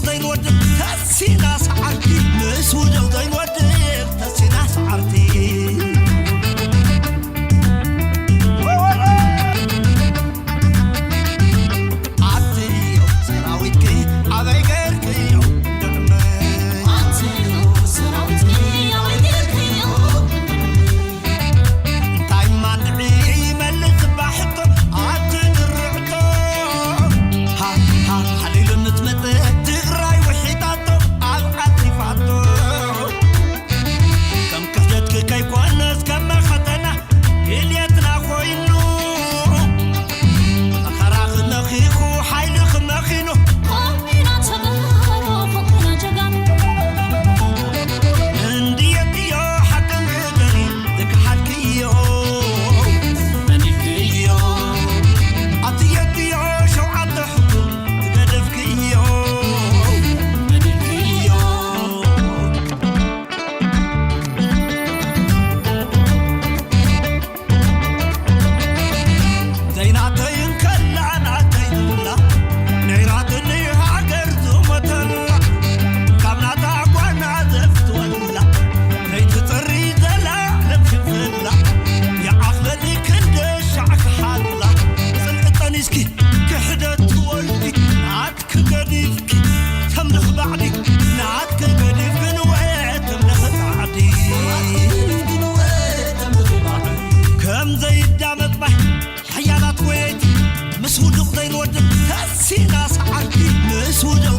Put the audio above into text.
ዘይንወድብ ተሲና ሰዓርቲ፣ ምስ ውደቕ ዘይንወድቕ ተሲና ሰዓርቲ። ኣትዮ ሰራዊትኪ ኣበይ ገርክዮ? ኣትዮ ሰራዊትኪ ኣበይ ገርክዮ? እንታይ ማንዒ ይመልስ እባ ሕቶ ኣትድርዕቶ። ሃ፣ ሃ፣ ሓሊሉ ምስ መጸ ትግራይ ውሒጣቶ ኣብ ዓቲፋቶ። ከም ክሕደትኪ ከይኮነስ ከም መኸተና ድልየትና ኮይኑ። መኸራኺ መኺኹ ሓይልኺ መኺኑ። ከምኡና ተጋሩ፣ ከምኡና ጀጋኑ። እንድየትዮ ሓቅን ግደሪ ዝከሓድክዮ። መኒክዮ። ኣትየትዮ ሸውዓተ ሕቱም ዝገደፍክዮ። መኒክዮ። ዘይናተይ እንከላ ናተይ ዝብላ፣ ነይራትኒ ሃገር ዝሞተላ፣ ካብ ናታ ጓና ዘፍትወላ፣ ዘይትጽሪ ዘላለም ሽፍላ፣ ይኣኽለኒ ክንዲ ሻዕ ክሓላ፣ ጽንዒ ጠኒስኪ ክሕደት ትወልዲ፣ ናትኪ ገዲፍኪ ተምልኽ ባዕዲ፣ ናትኪ ገዲፍኪ ንወ ተምልኽ ባዕዲ። ከም ዘይዳመጥ ማይ ሓያላት ጎየይቲ፣ ምስ ውዱቕ ዘይንወድቕ ተሲና ሰዓርቲ፣ ምስ ውዱቕ